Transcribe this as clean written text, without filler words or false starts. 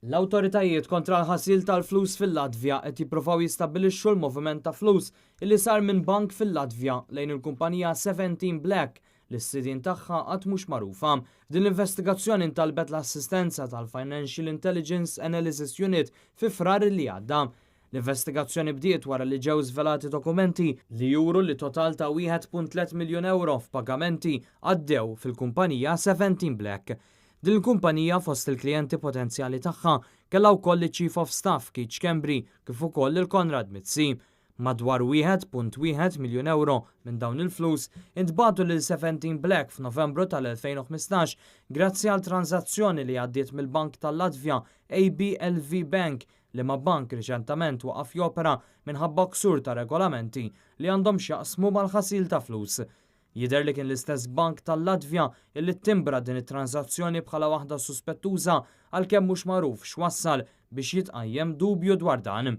L-awtoritajiet kontra l-ħasil tal-flus fil-Latvja qed jippruvaw jistabbilixxu l-moviment ta' flus illi sar minn bank fil-Latvja lejn il-kumpanija 17 Black li s-sidien tagħha għad mhux magħrufa. Din l-investigazzjoni ntalbet l-assistenza tal-Financial Intelligence Analysis Unit fi Frar li għadda. L-investigazzjoni bdiet wara li ġew żvelati dokumenti li juru li total ta' 1.3 miljun euro f'pagamenti għaddew fil-kumpanija 17 Black. Din il-kumpanija fost il-klijenti potenzjali tagħha kellha wkoll il-Chief of Staff Keith Schembri kif ukoll il-Konrad Mizzi. Madwar 1.1 miljun euro minn dawn il-flus intbagħtu lil 17 Black f'Novembru tal-2015 grazzi għal transazzjoni li għaddiet mill-Bank tal-Latvja ABLV Bank, liema bank riċentament waqaf jopera minħabba ksur ta' regolamenti li għandhom x'jaqsmu mal-ħasil ta' flus. Jidher li kien l-istess bank tal-Latvja illi timbra din it-transazzjoni bħala waħda suspettuża, għalkemm mhux magħruf x'wassal biex jitqajjem dubju dwar dan.